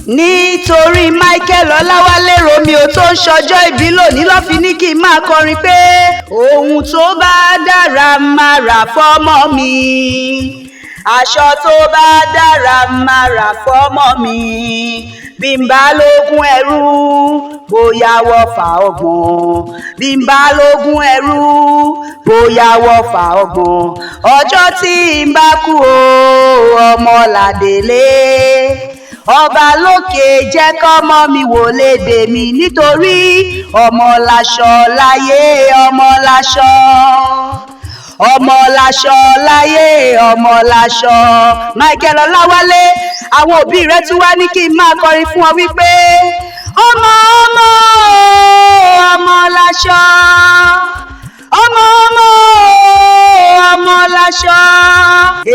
Nítorí Michael Ọláwálé Romeo tó ń ṣọjọ́ ìbí lónìí ló fi ní kí n máa kọrin pé ohun tó bá dára máa rà fọ́mọ mi, aṣọ tó bá dára máa rà fọ́mọ mi, bí n bá lógún ẹrú bóyá wọ́fà 30, bí n bá lógún ẹrú bóyá wọ́fà 30, ọjọ́ tí n bá kú o, ọmọ làdélé ọba lókè jẹ́ kọ́mọ mi wò lédè mi, nítorí ọmọ láṣọ láyé, ọmọ láṣọ, ọmọ láṣọ láyé, ọmọ láṣọ. Michael Ọláwálé, àwọn òbí rẹ̀ tún wá ní kí n máa kọrin fún ọ wípé ọmọ ọmọ ọmọ láṣọ, ọmọ ọmọ ọmọ láṣọ,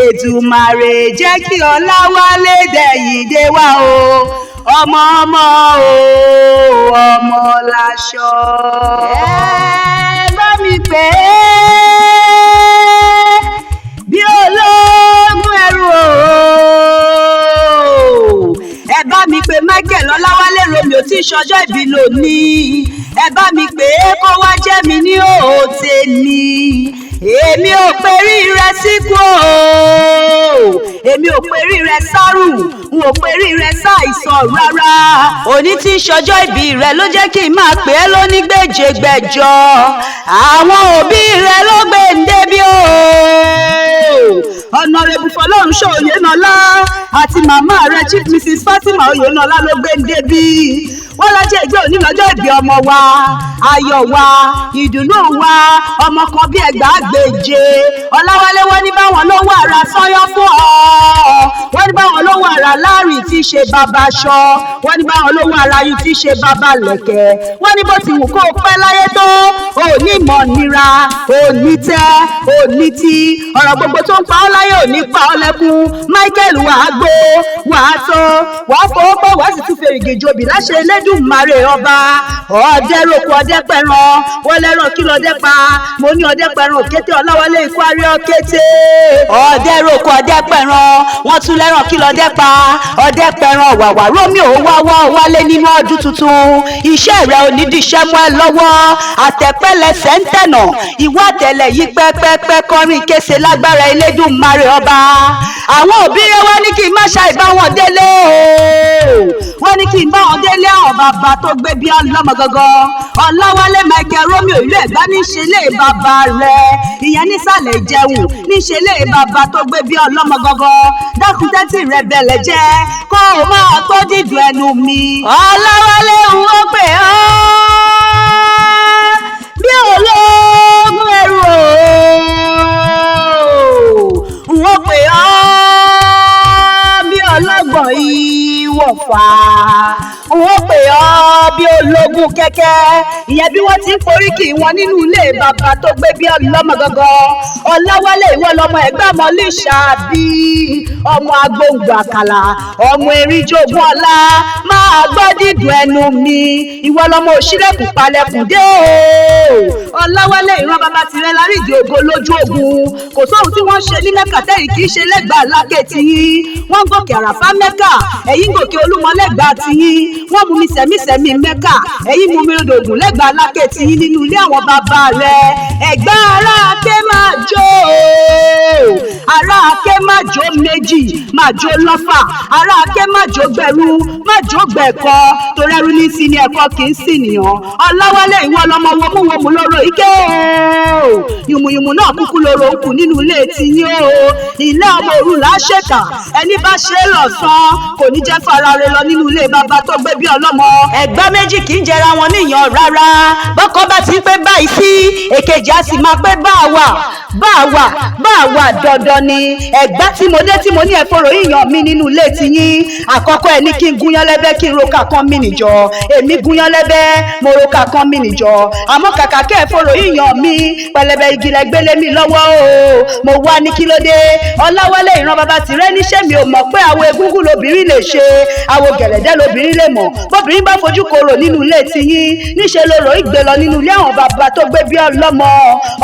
Èdùmàrè jẹ́ kí Ọláwálé dẹ̀yìn dé wá o, ọmọ ọmọ o, ọmọ láṣọ. Ẹ bá mi pè é bí ológun ẹrú o, ẹ bá mi pè Michael Ọláwálé Romeo tí ń ṣọjọ́ ìbí lónìí, ẹ bá mi pè é kó wá jẹ́ mi ní òòtẹ́ mi. Èmi ò perí rẹ síkú o, èmi ò perí rẹ sárùn, n ò perí rẹ sáìsàn rárá. Òní tí ń ṣọjọ́ ìbí rẹ ló jẹ́ kí n máa pè é lóní gbèjègbèjọ. Àwọn òbí rẹ ló gbé ń débi o. Ọ̀nàrẹ́bù Fọlọ́runṣọ́ Oyènọlá àti màmá rẹ Chief Mrs Fatima Oyènọlá ló gbé ń débi. Wọ́n lájẹ́ ìgbé òní lọ́jọ́ ìbí ọmọ wa, ayọ̀ wa, ìdùnnú wa, ọmọ kan bí 10,000. Ọláwálé, wọ́n ní báwọn ló wà ra sọ́yọ́ fún ọ, wọ́n ní báwọn ló wà ra láàrin tí í ṣe bàbá aṣọ, wọ́n ní báwọn ló wà ra yìí tí í ṣe bàbá lẹ̀kẹ̀, wọ́n ní bó ti wù kó pẹ́ láyé tó, ò ní mọ̀ nira, ò ní tẹ́, ò ní tí ọ̀rọ̀ gbogbo tó ń pa ọ́ láyé ò ní pa ọ́ lẹ́kún. Michael, wàá gbó, wàá tán, wàá fọwọ́ pọ̀, wàá sì tún fèrègè jòbì láṣẹ Elédùmarè ọba. Ọdẹ roko, ọdẹ pẹran, wọ́n lẹ́ràn kí lọ́dẹ pa, mo ní ọdẹ pẹran òkété. Ọláwálé, ikú arí ọkété. Ọdẹ roko, ọdẹ pẹran, wọ́n tún lẹ́ràn kí lọ́dẹ pa, ọdẹ pẹran wàwà. Romeo wá wá wálé nínú ọdún tuntun, iṣẹ́ rẹ ò ní díṣẹ́ mọ́ ẹ lọ́wọ́, àtẹ̀pẹ́lẹsẹ̀ ń tẹ̀nà, ìwọ àtẹ̀lẹ̀ yìí pẹ́pẹ́pẹ́ kọrin kése lágbára Elédùmarè ọba. Àwọn òbí rẹ wá ní kí n má ṣàì bá wọn délé o, wọ́n ní kí n bá wọn délé àwọn bàbá tó gbé bí ọlọ́mọ gangan. Ọláwálé Michael Romeo, ìlú Ẹ̀gbá ní ṣe lé bàbá rẹ̀, ìyẹn nísàlẹ̀ Ìjẹun ní ṣe lé bàbá tó gbé bí ọlọ́mọ gangan. Dákun, tẹ́tì rẹ̀ bẹ̀lẹ̀ jẹ́ kó o máa tó dídùn ẹnu mi. Ọláwálé, ń ó pè ọ́ bí ológun ẹrú o, ń ó pè ọ́ bí ọlọ́gbọ̀n ìwọ̀fà, ń ó pè ọ́ bí ológun kẹ́kẹ́, ìyẹn bí wọ́n ti ń foríkì wọn nínú ilé bàbá tó gbé bí ọlọ́mọ gangan. Ọláwálé, ìwọ lọmọ ẹgbẹ́ ọmọ lìṣàbí, ọmọ agbóngbò àkàlà, ọmọ erinjogún ọlá, máa gbọ́ dídùn ẹnu mi. Ìwọ lọmọ òṣìlẹ̀kùn palẹ̀kùn dé o. Ọláwálé, ìran bàbá tirẹ̀ lárídìí ògo lójú ogun. Kò sóhun tí wọ́n ṣe ní Mẹ́kà tẹ́yìn kì í ṣe lẹ́gbàá lákè tiyín. Wọ́n ń gòkè Àràfá Mẹ́kà, ẹ̀yìn gòkè Olúmọ lẹ́gbàá tiyín. Wọ́n mú mi sẹ̀mísẹ̀mí Mẹ́kà, ẹ̀yìn mú mi rodògùn lẹ́gbàá lákè tiyín nínú ilé àwọn bàbá rẹ̀. Ẹ̀gbá ará ké máa jó, ará ké máa jó méjì, máa jó lọ́fà, ará ké máa jó gbẹ̀rú, máa jó gbẹ̀kọ́, torí ẹrú ní sí ni ẹ̀kọ́ kì í sì nìyàn. Ọláwálé, ìwọ lọmọ wọmúwọmú lóró ike o, yùmùyùmù náà kúkú lóró ń kù nínú ilé tiyín o. Ilé ọmọ òru là á ṣèkà, ẹni bá ṣe é lọ́sàn kò ní jẹ́ farare lọ nínú ilé bàbá tó gbé bí ọlọ́mọ. Ẹ̀gbọ́n méjì kì í jẹra wọn níyàn rárá. Bọ́kọ bá ti ń pé báyìí sí èkejì, á sì máa pé bá a wà, bá a wà, bá a wà, dandan ni. Ẹ̀gbá tí mo dé tí mo ní ẹ̀fọ́rọ̀ yíyan mi nínú ilé tiyín, àkọ́kọ́ ẹ̀ ní kí n gúnyán lẹ́bẹ́, kí n roka kan mi nìjọ. Èmi gúnyán lẹ́bẹ́, mo roka kan mi nìjọ, àmọ́ kàkà kẹ́ ẹ̀fọ́rọ̀ yíyan mi, pẹlẹbẹ igi lẹ gbélé mi lọ́wọ́ o. Mo wá ní kí ló dé? Ọláwálé, ìran bàbá tìrẹ níṣẹ́ mi ò mọ̀ pé àwọn egúngún lobìnrin lè ṣe, àwọn gẹ̀lẹ́dẹ́ lobìnrin lè mọ̀. Bóbìnrin bá fojú korò nínú ilé tiyín, níṣẹ́ lorò ìgbé lọ nínú ilé àwọn bàbá tó gbé bí ọlọ́mọ.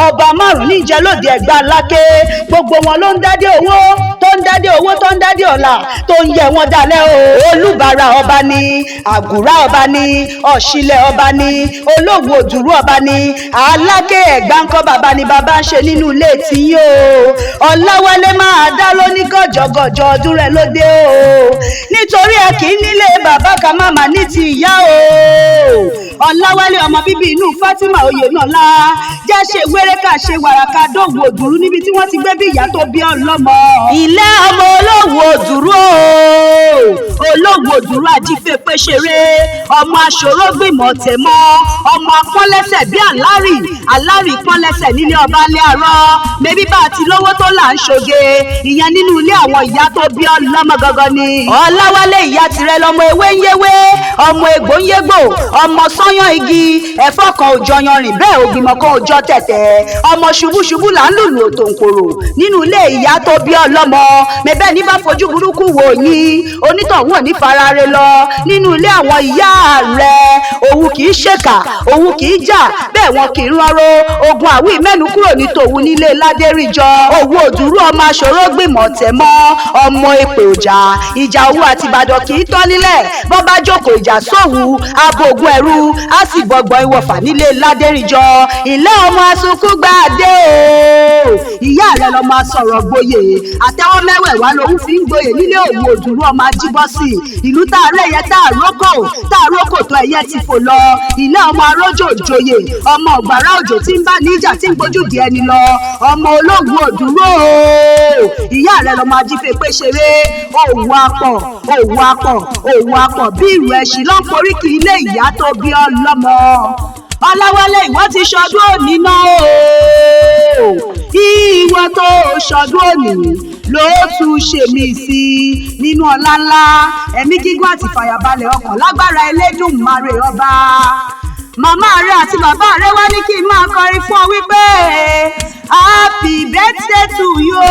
Ọba márùn-ún níjẹ́ lóde Ẹ̀gbá Aláké, gbogbo wọn ló ń dádé owó, tó ń dádé owó, tó ń dádé ọ̀la, tó ń yẹ wọn dalẹ̀ o. Olúbàrà ọba ni, Àgùrá ọba ni, Ọ̀ṣìlẹ̀ ọba ni, Olówu Òdùrú ọba ni, Aláké Ẹ̀gbá ńkọ́ bàbá ni bàbá ń ṣe nínú ilé tiyín o. Ọ̀làwálé máa dá lóní gọ̀jọ̀gọ̀jọ̀ ọdún rẹ̀ lóde o, nítorí ẹ kì í nílé bàbá ká má má ní ti ìyá o. Ọ̀làwálé ọmọ bíbí inú Fatima Oyènàlá, jẹ́ ṣe wéré ká ṣe wàràkà dóòwò Òdùrú níbi tí wọ́n ti gbé bí ìyá tó bí ọlọ́mọ. Ilé ọmọ Olówu Òdùrú o, Olówu Òdùrú ajífẹ́pẹ́ ṣeré, ọmọ aṣòro gbìmọ̀ tẹ̀mọ́, ọmọ apọ́nlẹ́sẹ̀ bí àlárì, àlárì pọ́nlẹ́sẹ̀ nílé ọba lé àárọ̀. Mẹ́bí bá a ti lówó tó là ń ṣoge, ìyẹn nínú ilé àwọn ìyá tó bí ọlọ́mọ gangan ni. Ọ̀làwálé ìyá tirẹ̀ lọmọ ewé ń yéwé, ọmọ egbò ń yégbò, ọmọ sọ́yán igi, ẹ̀fọ́ kan ò jọ yanrìn, bẹ́ẹ̀ ògbìmọ̀ kan ò jọ tẹ̀tẹ̀, ọmọ ṣubúṣubú là ń lùlù òtòǹkòrò nínú ilé ìyá tó bí ọlọ́mọ. Mẹ́bẹ́ ní bá fojú burúkú wò yín, onítọ̀hún ò ní farare lọ nínú ilé àwọn ìyá rẹ̀. Òun kì í ṣèkà, òun kì í jà, bẹ́ẹ̀ wọn kì í ránró. Ogun àwí mẹ́nu kúrò ní tòun nílé Ládéríjọ. Òwu Òdùrú ọmọ aṣòro gbìmọ̀ tẹ̀mọ́, ọmọ èpè òjà, ìjà Òwu àti Ìbàdàn kì í tán nílẹ̀. Bọ́ bá jókòó ìjà sówu, abogun ẹ̀rú á sì gbọ̀ngbọ̀n ìwọ̀fà nílé Ládéríjọ. Ilé ọmọ asunkún gbàdé o, ìyá rẹ̀ lọ́mọ asọ̀rọ̀ gboyè, àtẹ́wọ́ mẹ́wẹ̀ẹ̀wá lòun fi ń gboyè nílé Òwu Òdùrú ọmọ Ajíbọ́sì. Ìlú tá a rẹ̀ yẹ tá a rókò, tá a rókò tó ẹyẹ ti fò lọ. Ilé ọmọ arójò joyè, ọmọ ọ̀gbàrá òjò tí ń bá níjà tí ń gbójú di ẹni lọ, ọmọ Olówu Òdùrú o, ìyá rẹ̀ lọ́mọ ajífẹ́pẹ́ ṣeré. Òwú apọ̀, òwú apọ̀, òwú apọ̀ bí ìrù ẹṣin ló ń poríkì ilé ìyá tó bí ọlọ́mọ. Ọláwálé ìwọ ti ṣọdún òní náà o, ìwọ tó ṣọdún òní ló tún ṣe mí sí nínú ọlá ńlá, ẹ̀mí gígùn àti fàyàbalẹ̀ ọkàn lágbára Elédùmarè ọba. Màmá rẹ àti bàbá rẹ wá ní kí n máa kọrin fún ọ wípé happy birthday to you.